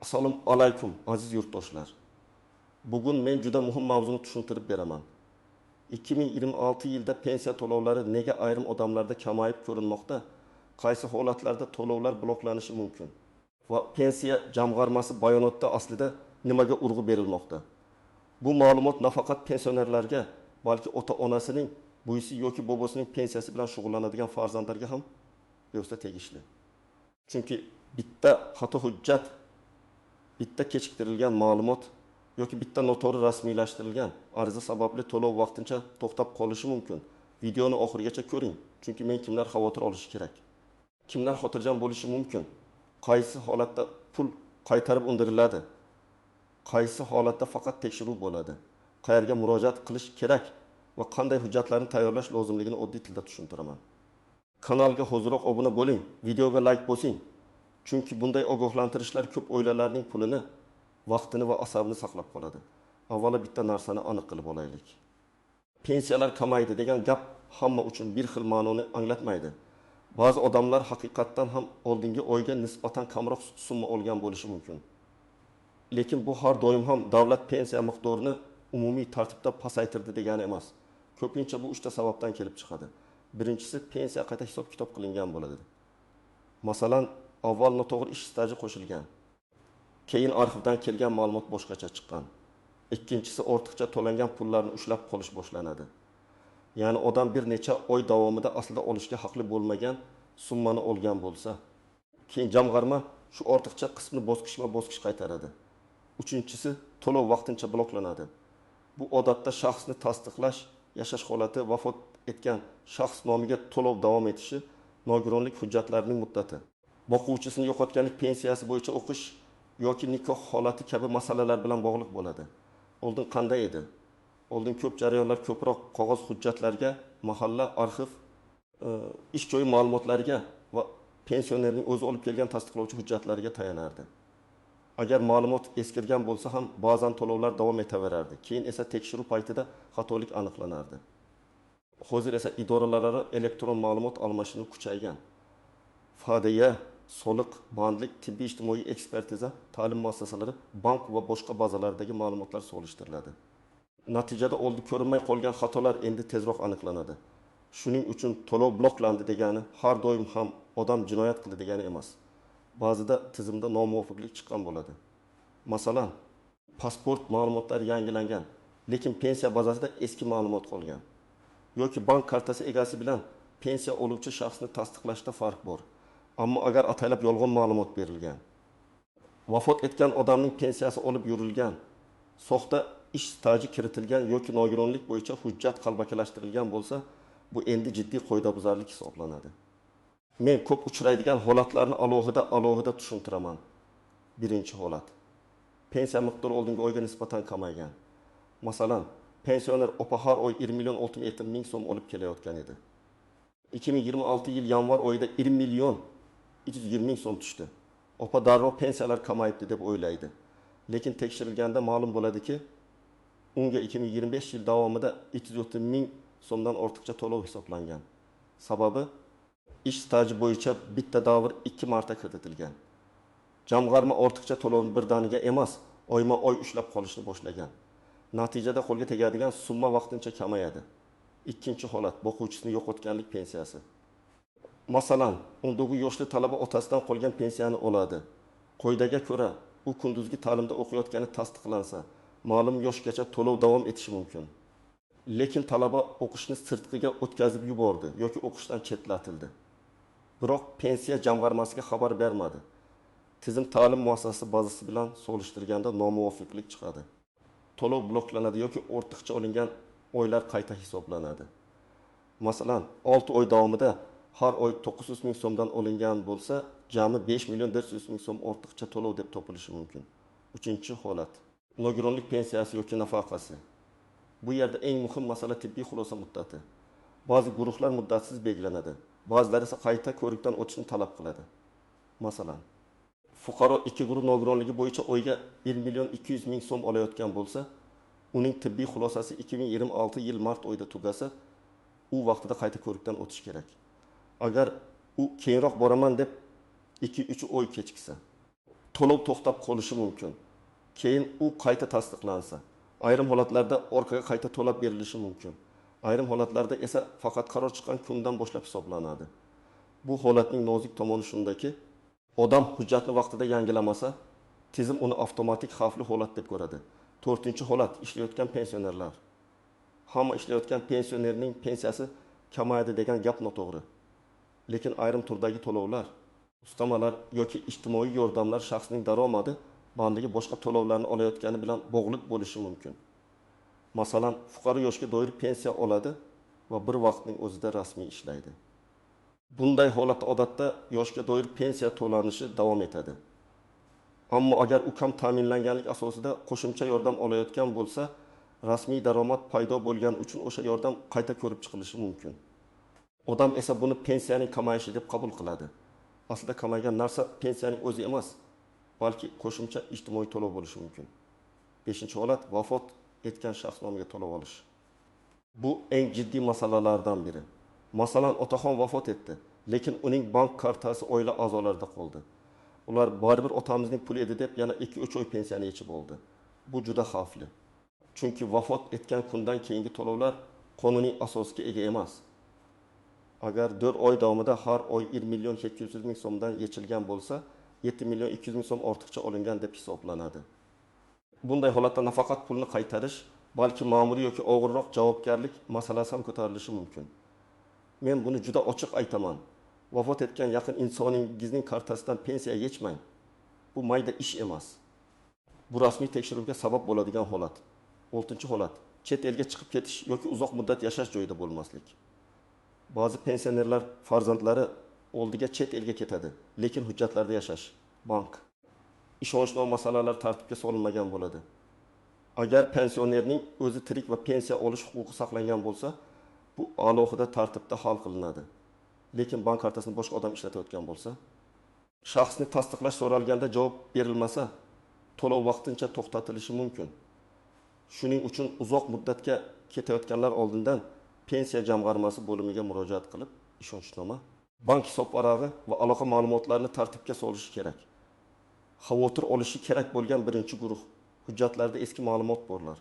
Assalomu alaykum, aziz yurtdoshlar. Bugun men juda muhim mavzuni tushuntirib beraman. 2026 yilda pensiya to'lovlari nega ayrim odamlarda kamayib ko'rinmoqda? Qaysi holatlarda to'lovlar bloklanishi mumkin? Va pensiya jamg'armasi bayonotida aslida nimaga urg'u berilmoqda? Bu ma'lumot nafaqat pensionerlarga, balki ota-onasining, buvisi yoki bobosining pensiyasi bilan shug'ullanadigan farzandlarga ham bevosita tegishli. Chunki bitta xato hujjat, bitta kechiktirilgan ma'lumot yoki bitta noto'g'ri rasmiylashtirilgan ariza sababli to'lov vaqtincha to'xtab qolishi mumkin. Videoni oxirigacha ko'ring, chunki men kimlar xavotir olishi kerak, kimlar xotirjam bo'lishi mumkin, qaysi holatda pul qaytarib undiriladi, qaysi holatda faqat tekshiruv bo'ladi, qayerga murojaat qilish kerak va qanday hujjatlarni tayyorlash lozimligini oddiy tilda tushuntiraman. Kanalga hoziroq obuna bo'ling, videoga like bosing. Chunki bunday ogohlantirishlar ko'p oilalarning pulini, vaqtini va asabini saqlab qoladi. Avvalo bitta narsani aniq qilib olaylik. Pensiyalar kamaydi degan gap hamma uchun bir xil ma'noni anglatmaydi. Ba'zi odamlar haqiqatdan ham oldingi oyga nisbatan kamroq summa olgan bo'lishi mumkin. Lekin bu har doim ham davlat pensiya miqdorini umumiy tartibda pasaytirdi degani emas. Ko'pincha bu uchta sababdan kelib chiqadi. Birinchisi, pensiya qayta hisob-kitob qilingan bo'ladi. Masalan, avval noto'g'ri ish staji qo'shilgan. Keyin arxivdan kelgan ma'lumot boshqacha chiqqan. Ikkinchisi, ortiqcha to'langan pullarni ushlab qolish boshlanadi. Ya'ni odam bir necha oy davomida aslida olishga haqli bo'lmagan summani olgan bo'lsa, keyin jamg'arma shu ortiqcha qismni bosqichma-bosqich qaytaradi. Uchinchisi, to'lov vaqtincha bloklanadi. Bu odatda shaxsni tasdiqlash, yashash holati, vafot etgan shaxs nomiga to'lov davom etishi, nogironlik hujjatlarining muddati, boquvchisini yo'qotganlik pensiyasi bo'yicha o'qish yoki nikoh holati kabi masalalar bilan bog'liq bo'ladi. Oldin qanday edi? Oldin ko'p jarayonlar ko'proq qog'oz hujjatlarga, mahalla, arxiv, ish joyi ma'lumotlariga va pensionerning o'zi olib kelgan tasdiqlovchi hujjatlarga tayanardi. Agar ma'lumot eskirgan bo'lsa ham ba'zan to'lovlar davom etaverardi. Keyin esa tekshiruv paytida xatolik aniqlanardi. Hozir esa idoralararo elektron ma'lumot almashinuvi kuchaygan. FDY, soliq, bandlik, tibbiy ijtimoiy ekspertiza, ta'lim muassasalari, bank va boshqa bazalardagi ma'lumotlar solishtiriladi. Natijada oldin ko'rinmay qolgan xatolar endi tezroq aniqlanadi. Shuning uchun to'lov bloklandi degani har doim ham odam jinoyat qildi degani emas. Ba'zida tizimda nomuvofiqlik chiqqan bo'ladi. Masalan, pasport ma'lumotlari yangilangan, lekin pensiya bazasida eski ma'lumot qolgan. Yoki bank kartasi egasi bilan pensiya oluvchi shaxsni tasdiqlashda farq bor. Ammo agar ataylab yolg'on ma'lumot berilgan, vafot etgan odamning pensiyasi olib yurilgan, soxta ish staji kiritilgan yoki nogironlik bo'yicha hujjat qalbakilashtirilgan bo'lsa, bu endi jiddiy qoidabuzarlik hisoblanadi. Men ko'p uchraydigan holatlarni alohida tushuntiraman. Birinchi holat. Pensiya miqdori oldingi oyga nisbatan kamaygan. Masalan, pensioner opa har oy 1 million 67 ming so'm olib kelayotgan edi. 2026 yil yanvar oyida 1 million 220 ming so'm tushdi. Opa darrov pensiyalar kamayibdi deb o'ylaydi. Lekin tekshirilganda ma'lum bo'ladiki, unga 2025 yil davomida 230 ming so'mdan ortiqcha to'lov hisoblangan. Sababi, ish staji bo'yicha bitta davr 2 marta kiritilgan. Jamg'arma ortiqcha to'lovni birdaniga emas, oyma-oy ushlab qolishni boshlagan. Natijada qo'lga tegadigan summa vaqtincha kamayadi. Ikkinchi holat, boquvchisini yo'qotganlik pensiyasi. Masalan, 19 yoshli talaba otasidan qolgan pensiyani oladi. Qoidaga ko'ra, u kunduzgi ta'limda o'qiyotgani tasdiqlansa, ma'lum yoshgacha to'lov davom etishi mumkin. Lekin talaba o'qishni sirtqiga o'tkazib yubordi yoki o'qishdan chetlatildi. Biroq pensiya jamg'armasiga xabar bermadi. Tizim ta'lim muassasasi bazasi bilan solishtirganda nomuvofiqlik chiqadi. To'lov bloklanadi yoki ortiqcha olingan oylar qayta hisoblanadi. Masalan, 6 oy davomida har oy 900 ming so'mdan olingan bo'lsa, jami 5 million 400 ming so'm ortiqcha to'lov deb topilishi mumkin. Uchinchi holat, nogironlik pensiyasi yoki nafaqasi. Bu yerda eng muhim masala tibbiy xulosa muddati. Ba'zi guruhlar muddatsiz belgilanadi, ba'zilari esa qayta ko'rikdan o'tishni talab qiladi. Masalan, fuqaro 2 guruh nogironligi bo'yicha oyga 1 million 200 ming so'm olayotgan bo'lsa, uning tibbiy xulosasi 2026 yil mart oyida tugasa, u vaqtida qayta ko'rikdan o'tish kerak. Agar u keyinroq boraman deb 2-3 oy kechiksa, To'lov to'xtab qolishi mumkin. Keyin u qayta tasdiqlansa. Ayrim holatlarda orqaga qayta to'lab berilishi mumkin. Ayrim holatlarda esa faqat qaror chiqqan kundan boshlab hisoblanadi. Bu holatning nozik tomoni shundaki, odam hujjatni vaqtida yangilamasa, tizim uni avtomatik xavfli holat deb ko'radi. To'rtinchi holat ishlayotgan pensionerlar. Hamma ishlayotgan pensionerning pensiyasi kamayadi degan gap noto'g'ri. Lekin ayrim turdagi to'lovlar, ustamalar yoki ijtimoiy yordamlar shaxsning daromadi, bandligi boshqa to'lovlarni olayotgani bilan bog'liq bo'lishi mumkin. Masalan, fuqaro yoshga doir pensiya oladi va bir vaqtning o'zida rasmiy ishlaydi. Bunday holatda odatda yoshga doir pensiya to'lanishi davom etadi. Ammo agar u kam ta'minlanganlik asosida qo'shimcha yordam olayotgan bo'lsa, rasmiy daromad paydo bo'lgani uchun o'sha yordam qayta ko'rib chiqilishi mumkin. Odam esa buni pensiyaning kamayishi deb qabul qiladi. Aslida kamaygan narsa pensiyaning o'zi emas, balki qo'shimcha ijtimoiy to'lov bo'lishi mumkin. Beshinchi holat vafot etgan shaxs nomiga to'lov olish. Bu eng jiddiy masalalardan biri. Masalan, otaxon vafot etdi, lekin uning bank kartasi oila a'zolarida qoldi. Ular baribir otamizning puli edi deb yana 2-3 oy pensiyani yechib oldi. Bu juda xavfli. Chunki vafot etgan kundan keyingi to'lovlar qonuniy asosga ega emas. Agar 4 oy davomida har oy 1 million 800 ming so'mdan yechilgan bo'lsa, 7 million 200 ming so'm ortiqcha olingan deb hisoblanadi. Bunday holatda nafaqat pulni qaytarish, balki ma'muriy yoki og'irroq javobgarlik masalasi ham ko'tarilishi mumkin. Men buni juda ochiq aytaman. Vafot etgan yaqin insoningizning kartasidan pensiya yechmang. Bu mayda ish emas. Bu rasmiy tekshiruvga sabab bo'ladigan holat. 6-holat chet elga chiqib ketish yoki uzoq muddat yashash joyida bo'lmaslik. Ba'zi pensionerlar farzandlari oldiga chet elga ketadi, lekin hujjatlarda yashash, bank, ishonchnoma masalalar tartibga solinmagan bo'ladi. Agar pensionerning o'zi tirik va pensiya olish huquqi saqlangan bo'lsa, bu alohida tartibda hal qilinadi. Lekin bank kartasini boshqa odam ishlatayotgan bo'lsa, shaxsni tasdiqlash so'ralganda javob berilmasa, to'lov vaqtincha to'xtatilishi mumkin. Shuning uchun uzoq muddatga ketayotganlar oldindan pensiya jamg'armasi bo'limiga murojaat qilib, ishonchnoma, bank hisob varag'i va aloqa ma'lumotlarini tartibga solishi kerak. Xavotir olishi kerak bo'lgan birinchi guruh hujjatlarda eski ma'lumot borlar.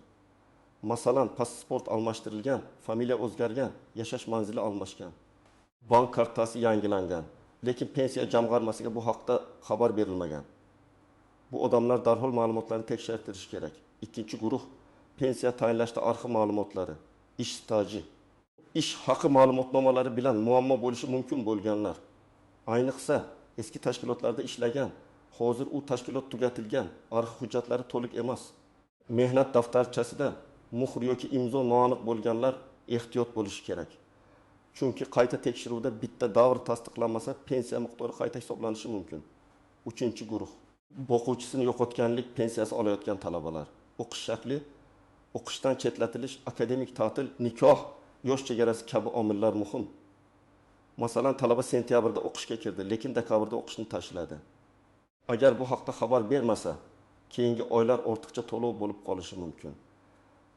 Masalan, pasport almashtirilgan, familiya o'zgargan, yashash manzili almashgan, bank kartasi yangilangan, lekin pensiya jamg'armasiga bu haqda xabar berilmagan. Bu odamlar darhol ma'lumotlarni tekshirtirishi kerak. Ikkinchi guruh pensiya tayinlashda arxiv ma'lumotlari, ish staji, ish haqi ma'lumotnomalari bilan muammo bo'lishi mumkin bo'lganlar. Ayniqsa, eski tashkilotlarda ishlagan, hozir u tashkilot tugatilgan, arxiv hujjatlari to'liq emas. Mehnat daftarchasida muhr yoki imzo noaniq bo'lganlar ehtiyot bo'lishi kerak. Chunki qayta tekshiruvda bitta davr tasdiqlanmasa, pensiya miqdori qayta hisoblanishi mumkin. Uchinchi guruh boquvchisini yo'qotganlik pensiyasi olayotgan talabalar. O'qish shakli, o'qishdan chetlatilish, akademik ta'til, nikoh, yosh chegarasi kabi omillar muhim. Masalan, talaba sentyabrda o'qishga kirdi, lekin dekabrda o'qishni tashladi. Agar bu haqda xabar bermasa, keyingi oylar ortiqcha to'lov bo'lib qolishi mumkin.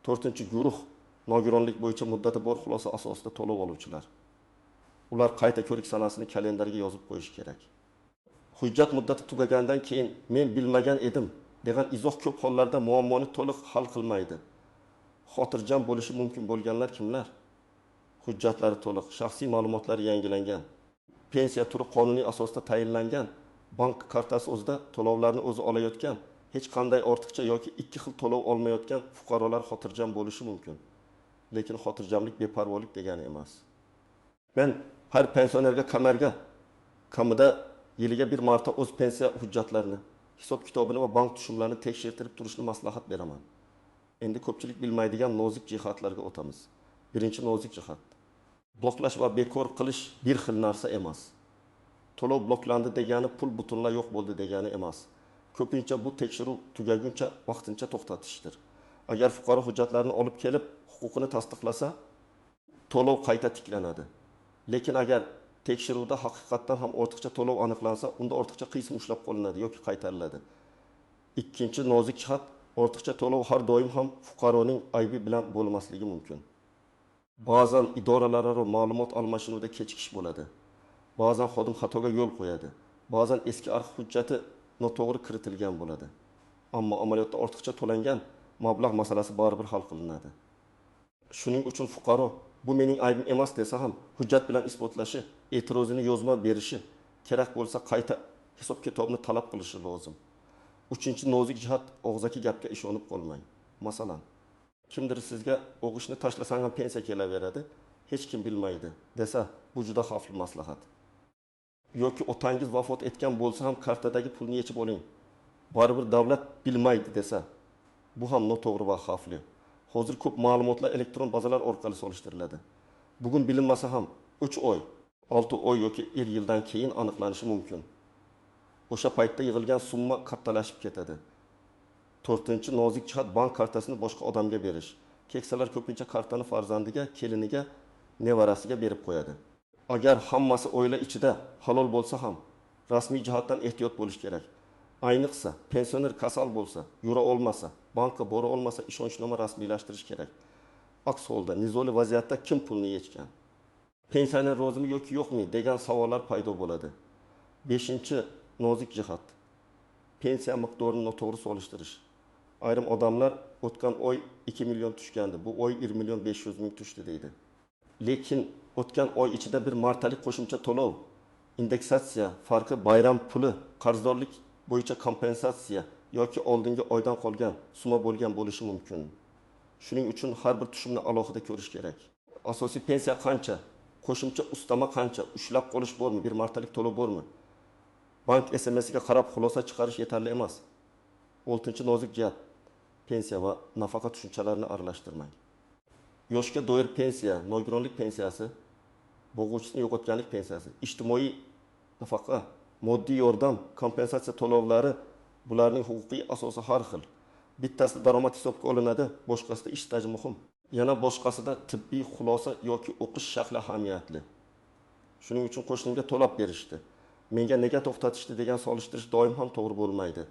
To'rtinchi guruh nogironlik bo'yicha muddati bor xulosa asosida to'lov oluvchilar. Ular qayta ko'rik sanasini kalendarga yozib qo'yishi kerak. Hujjat muddati tugagandan keyin men bilmagan edim degan izoh ko'p hollarda muammoni to'liq hal qilmaydi. Xotirjam bo'lishi mumkin bo'lganlar kimlar? Hujjatlari to'liq, shaxsiy ma'lumotlari yangilangan, pensiya turi qonuniy asosda tayinlangan, bank kartasi o'zida to'lovlarni o'zi olayotgan, hech qanday ortiqcha yoki ikki xil to'lov olmayotgan fuqarolar xotirjam bo'lishi mumkin. Lekin xotirjamlik beparvolik degani emas. Men har pensionerga kamarga kamida yiliga bir marta o'z pensiya hujjatlarini, hisob kitobini va bank tushumlarini tekshirtirib turishni maslahat beraman. Endi ko'pchilik bilmaydigan nozik jihatlarga o'tamiz. Birinchi nozik jihat. Bloklash va bekor qilish bir xil narsa emas. To'lov bloklandi degani pul butunlay yo'q bo'ldi degani emas. Ko'pincha bu tekshiruv tugaguncha vaqtincha to'xtatishdir. Agar fuqaro hujjatlarni olib kelib huquqini tasdiqlasa, to'lov qayta tiklanadi. Lekin agar tekshiruvda haqiqatdan ham ortiqcha to'lov aniqlansa, unda ortiqcha qism ushlab qolinadi yoki qaytariladi. Ikkinchi nozik jihat, ortiqcha to'lov har doim ham fuqaroning aybi bilan bo'lmasligi mumkin. Ba'zan idoralararo ma'lumot almashinuvida kechikish bo'ladi. Ba'zan xodim xatoga yo'l qo'yadi. Ba'zan eski arxiv hujjati noto'g'ri kiritilgan bo'ladi. Ammo amaliyotda ortiqcha to'langan mablag' masalasi baribir hal qilinadi. Shuning uchun fuqaro bu mening aybim emas desa ham hujjat bilan isbotlashi, e'tirozini yozma berishi, kerak bo'lsa qayta hisob-kitobni talab qilishi lozim. Uchinchi nozik jihat: og'zaki gapga ishonib qolmang. Masalan, kimdir sizga o'qishni tashlasang ham pensiya kelaveradi, hech kim bilmaydi desa, bu juda xavfli maslahat. Yoki otangiz vafot etgan bo'lsa ham kartadagi pulni yechib oling, baribir davlat bilmaydi desa, bu ham noto'g'ri va xavfli. Hozir ko'p ma'lumotlar elektron bazalar orqali solishtiriladi. Bugun bilinmasa ham 3 oy, 6 oy yoki 1 yildan keyin aniqlanishi mumkin. O'sha paytda yig'ilgan summa kattalashib ketadi. To'rtinchi nozik jihat: bank kartasini boshqa odamga berish. Keksalar ko'pincha kartani farzandiga, keliniga, nevarasiga berib qo'yadi. Agar hammasi oila ichida halol bo'lsa ham rasmiy jihatdan ehtiyot bo'lish kerak. Ayniqsa pensioner kasal bo'lsa, yura olmasa, bankka bora olmasa ishonchnoma rasmiylashtirish kerak. Aks holda nizoli vaziyatda kim pulni yechgan? Pensioner rozimi yoki yo'qmi degan savollar paydo bo'ladi. Beshinchi nozik jihat: pensiya miqdorini noto'g'ri solishtirish. Ayrim odamlar o'tgan oy 2 million tushgandi, bu oy 1 million 500 ming tushdi deydi. Lekin o'tgan oy ichida bir martalik qo'shimcha to'lov, indeksatsiya farqi, bayram puli, qarzdorlik bo'yicha kompensatsiya yoki oldingi oydan qolgan summa bo'lgan bo'lishi mumkin. Shuning uchun har bir tushumni alohida ko'rish kerak. Asosiy pensiya qancha, qo'shimcha ustama qancha, ushlab qolish bormi, bir martalik to'lov bormi? Bank SMSiga qarab xulosa chiqarish yetarli emas. Oltinchi nozik jihat: pensiya va nafaqa tushunchalarini aralashtirmang. Yoshga doir pensiya, nogironlik pensiyasi, bo'g'uvchisini yo'qotganlik pensiyasi, ijtimoiy nafaqa, moddiy yordam, kompensatsiya to'lovlari, bularning huquqiy asosi har xil. Bittasida daromad hisobga olinadi, boshqasida ish staji muhim. Yana boshqasida tibbiy xulosa yoki o'qish shakli ahamiyatli. Shuning uchun qo'shnimga to'lab berishdi, menga nega to'xtatishdi degan solishtirish doim ham to'g'ri bo'lmaydi.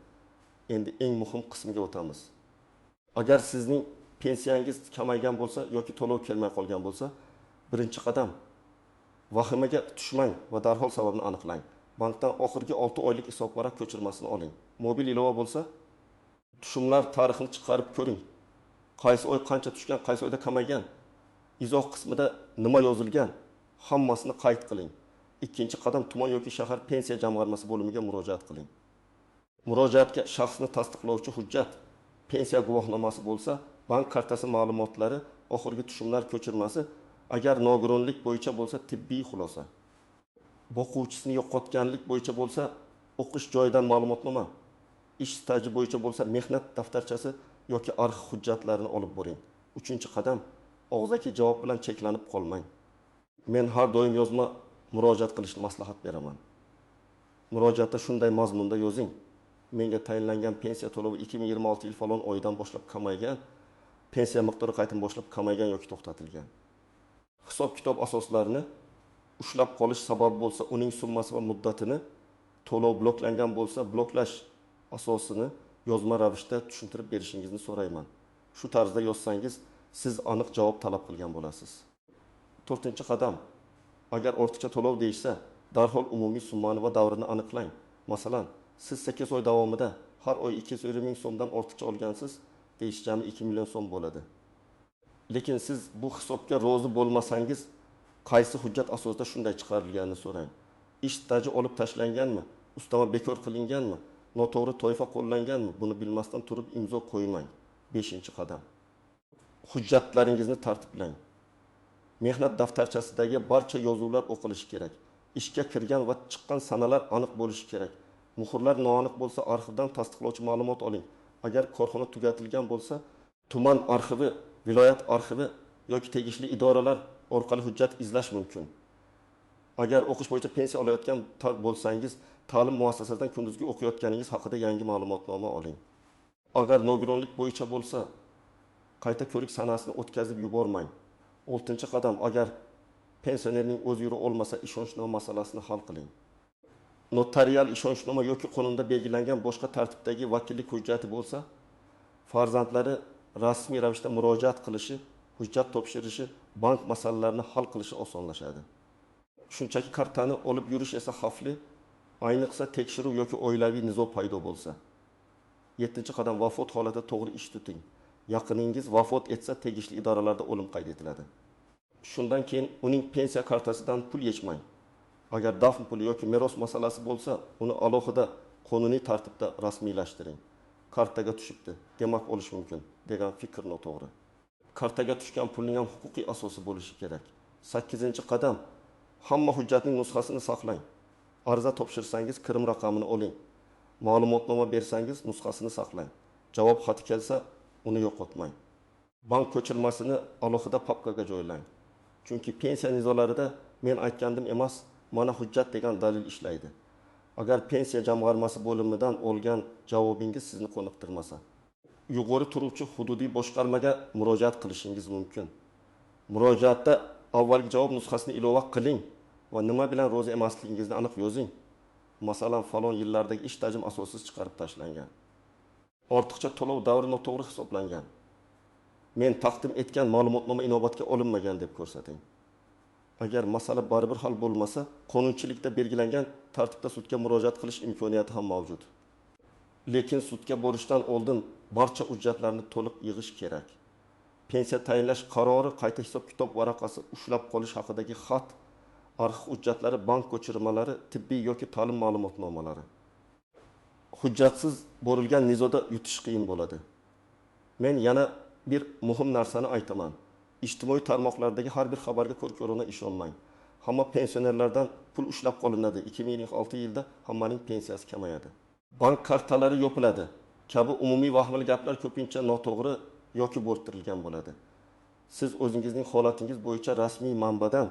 Endi eng muhim qismiga o'tamiz. Agar sizning pensiyangiz kamaygan bo'lsa yoki to'lov kelmay qolgan bo'lsa, birinchi qadam: vahimaga tushmang va darhol sababni aniqlang. Bankdan oxirgi 6 oylik hisobvaraq ko'chirmasini oling. Mobil ilova bo'lsa, tushumlar tarixini chiqarib ko'ring. Qaysi oy qancha tushgan, qaysi oyda kamaygan, izoh qismida nima yozilgan, hammasini qayd qiling. Ikkinchi qadam: tuman yoki shahar pensiya jamg'armasi bo'limiga murojaat qiling. Murojaatga shaxsni tasdiqlovchi hujjat, pensiya guvohnomasi bo'lsa, bank kartasi ma'lumotlari, oxirgi tushumlar ko'chirmasi, agar nogironlik bo'yicha bo'lsa tibbiy xulosa, boquvchisini yo'qotganlik bo'yicha bo'lsa o'qish joyidan ma'lumotnoma, ish staji bo'yicha bo'lsa mehnat daftarchasi yoki arxiv hujjatlarini olib boring. Uchinchi qadam: og'zaki javob bilan cheklanib qolmang. Men har doim yozma murojaat qilishni maslahat beraman. Murojaatda shunday mazmunda yozing: menga tayinlangan pensiya to'lovi 2026 yil falon oyidan boshlab kamaygan, pensiya miqdori qaytadan boshlab kamaygan yoki to'xtatilgan. Hisob-kitob asoslarini, ushlab qolish sababi bo'lsa uning summasi va muddatini, to'lov bloklangan bo'lsa bloklash asosini yozma ravishda tushuntirib berishingizni so'rayman. Shu tarzda yozsangiz, siz aniq javob talab qilgan bo'lasiz. To'rtinchi qadam: agar ortiqcha to'lov deyishsa, darhol umumiy summani va davrini aniqlang. Masalan, siz 8 oy davomida har oy 250 ming so'mdan ortiqcha olgansiz, deyish jami 2 million so'm bo'ladi. Lekin siz bu hisobga rozi bo'lmasangiz, qaysi hujjat asosida shunday chiqarilganini so'rang. Ish staji olib tashlanganmi, ustama bekor qilinganmi, noto'g'ri toifa qo'llanganmi, buni bilmasdan turib imzo qo'ymang. Beshinchi qadam: hujjatlaringizni tartiblang. Mehnat daftarchasidagi barcha yozuvlar o'qilishi kerak. Ishga kirgan va chiqqan sanalar aniq bo'lishi kerak. Muhrlar noaniq bo'lsa, arxivdan tasdiqlovchi ma'lumot oling. Agar korxona tugatilgan bo'lsa, tuman arxivi, viloyat arxivi yoki tegishli idoralar orqali hujjat izlash mumkin. Agar o'qish bo'yicha pensiya olayotgan bo'lsangiz, ta'lim muassasasidan kunduzgi o'qiyotganingiz haqida yangi ma'lumotnoma oling. Agar nogironlik bo'yicha bo'lsa, qayta ko'rik sanasini o'tkazib yubormang. Oltinchi qadam: agar pensionerning o'zi yura olmasa, ishonchnoma masalasini hal qiling. Notarial ishonchnoma yoki qonunda belgilangan boshqa tartibdagi vakillik hujjati bo'lsa, farzandlari rasmiy ravishda murojaat qilishi, hujjat topshirishi, bank masalalarini hal qilishi osonlashadi. Shunchaki kartani olib yurish esa xavfli. Ayniqsa tekshiruv yoki oilaviy nizo paydo bo'lsa. Yettinchi qadam: vafot holatida to'g'ri ish tuting. Yaqiningiz vafot etsa, tegishli idoralarda o'lim qayd etiladi. Shundan keyin uning pensiya kartasidan pul yechmang. Agar dafn puli yoki meros masalasi bo'lsa, uni alohida qonuniy tartibda rasmiylashtiring. Kartaga tushibdi, demak olish mumkin degan fikr noto'g'ri. Kartaga tushgan pulning ham huquqiy asosi bo'lishi kerak. Sakkizinchi qadam: hamma hujjatning nusxasini saqlang. Ariza topshirsangiz, kirim raqamini oling. Ma'lumotnoma bersangiz, nusxasini saqlang. Javob xati kelsa, uni yo'qotmang. Bank ko'chirmasini alohida papkaga joylang. Chunki pensiya nizolarida "men aytgandim" emas, "mana hujjat" degan dalil ishlaydi. Agar pensiya jamg'armasi bo'limidan olgan javobingiz sizni qoniqtirmasa, yuqori turuvchi hududiy boshqarmaga murojaat qilishingiz mumkin. Murojaatda avvalgi javob nusxasini ilova qiling va nima bilan rozi emasligingizni aniq yozing. Masalan, falon yillardagi ish stajim asossiz chiqarib tashlangan. Ortiqcha to'lov davri noto'g'ri hisoblangan. Men taqdim etgan ma'lumotnoma inobatga olinmagan deb ko'rsating. Agar masala baribir hal bo'lmasa, qonunchilikda belgilangan tartibda sudga murojaat qilish imkoniyati ham mavjud. Lekin sudga borishdan oldin barcha hujjatlarni to'liq yig'ish kerak. Pensiya tayinlash qarori, qayta hisob-kitob varaqasi, ushlab qolish haqidagi xat, arxiv hujjatlari, bank ko'chirmalari, tibbiy yoki ta'lim ma'lumotnomalari. Hujjatsiz borilgan nizoda yutish qiyin bo'ladi. Men yana bir muhim narsani aytaman. Ijtimoiy tarmoqlardagi har bir xabarga ko'r-ko'rona ishonmang. Hamma pensionerlardan pul ushlab qolinadi. 2026 yilda hammaning pensiyasi kamayadi. Bank kartalari yopiladi kabi umumiy vahimali gaplar ko'pincha noto'g'ri yoki bo'rttirilgan bo'ladi. Siz o'zingizning holatingiz bo'yicha rasmiy manbadan,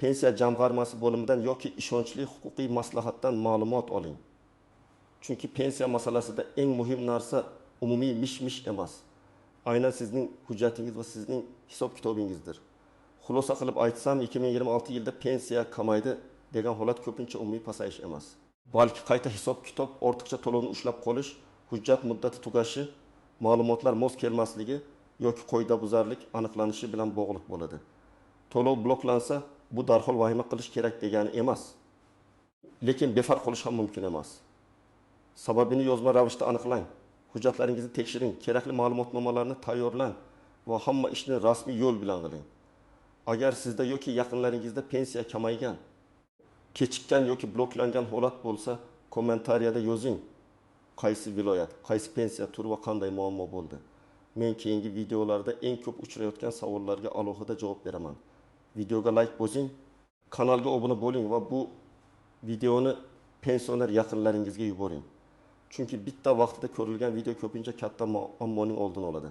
pensiya jamg'armasi bo'limidan yoki ishonchli huquqiy maslahatdan ma'lumot oling. Chunki pensiya masalasida eng muhim narsa umumiy mish-mish emas. Aynan sizning hujjatingiz va sizning hisob-kitobingizdir. Xulosa qilib aytsam, 2026 yilda pensiya kamaydi degan holat ko'pincha umumiy pasayish emas. Balki qayta hisob-kitob, ortiqcha to'lovni ushlab qolish, hujjat muddati tugashi, ma'lumotlar mos kelmasligi yoki qoidabuzarlik aniqlanishi bilan bog'liq bo'ladi. To'lov bloklansa, bu darhol vahima qilish kerak degani emas. Lekin befarq qolish ham mumkin emas. Sababini yozma ravishda aniqlang. Hujjatlaringizni tekshiring, kerakli ma'lumotnomalarni tayyorlang va hamma ishni rasmiy yo'l bilan qiling. Agar sizda yoki yaqinlaringizda pensiya kamaygan, kechikkan yoki bloklangan holat bo'lsa, kommentariyada yozing. Qaysi viloyat, qaysi pensiya turi va qanday muammo bo'ldi. Men keyingi videolarda eng ko'p uchrayotgan savollarga alohida javob beraman. Videoga like bosing, kanalga obuna bo'ling va bu videoni pensioner yaqinlaringizga yuboring. Chunki bitta vaqtida ko'rilgan video ko'pincha katta muammoning oldini oladi.